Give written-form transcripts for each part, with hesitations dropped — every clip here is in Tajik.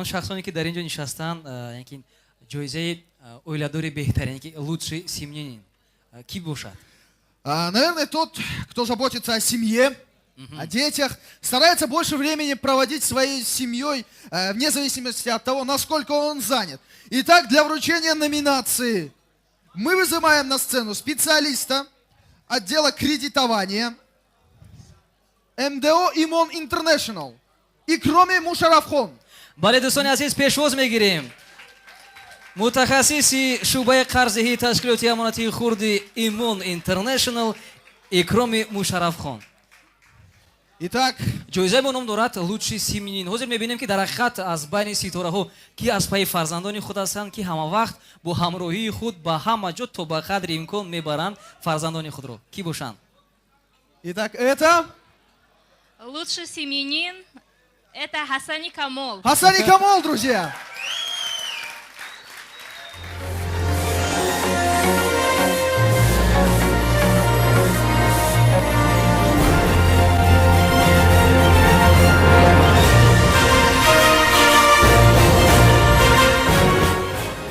Он шахсоне, ки дар ин ҷо нишастанд, яъне ки ҷоизаи оиладори беҳтарин, яъне ки лучший семьянин кӣ бошад? Наверное, тот, кто заботится о семье, о детях, старается больше времени проводить своей семьей, вне зависимости от того, насколько он занят. Итак, для вручения номинации мы вызываем на сцену специалиста отдела кредитования МДО «Имон Интернешнл» Икроми Мушарафхон. Бале, дӯстони азиз, пешвоз мегирем мутахассиси шӯъбаи қарздиҳии ташкилоти амонатии хурди «Имон Интернешнл» Икроми Мушарафхон. Итак, Ҷоизаи мо ном дорад «Лучший семьянин». Ҳозир мебинем, ки дар ҳақиқат аз байни ситораҳо ки аз пайи фарзандони худ ҳастанд, ки ҳама вақт бо ҳамроҳии худ ба ҳама ҷо то ба қадри имкон мебаранд фарзандони худро, кӣ бошанд? Итак, это Лучший семьянин – это Хасани Камол. Хасани Камол, друзья.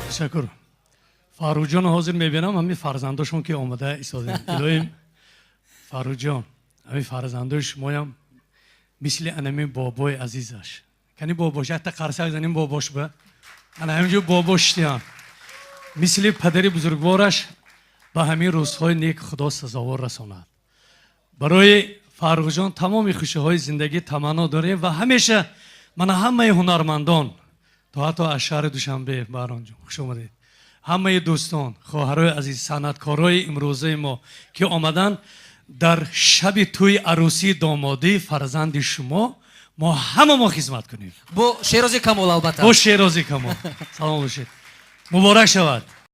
Ташаккур. Фарруҷон, ҳозир мебинам, ҳамин фарзандошон ки омада истодем. Илоҳим, Фарруҷон, ҳамин фарзандои шумоям мисли анамин бобои азизаш. Кани бобош, якта қарсак заним бобош ба. Ана ҳаминҷо бобош шитиям, мисли падари бузургвораш ба ҳамин рӯзҳои нек Худо сазовор расонад. Барои Фарруҳҷон тамоми хушиҳои зиндагӣ таманно дорем ва ҳамеша мана ҳамаи ҳунармандон, то ҳатто аз шаҳри Душанбе, Баҳромҷон, хуш омадед, ҳамаи дӯстон, хоҳарои азиз, санъаткорои имрӯзаи мо, ки омаданд дар шаби тӯи арӯсии домодии фарзанди шумо, мо ҳама мо хизмат кунем. Бо Шерози Камол, албатта. Бо Шерози Камол. Салом бошед, муборак шавад.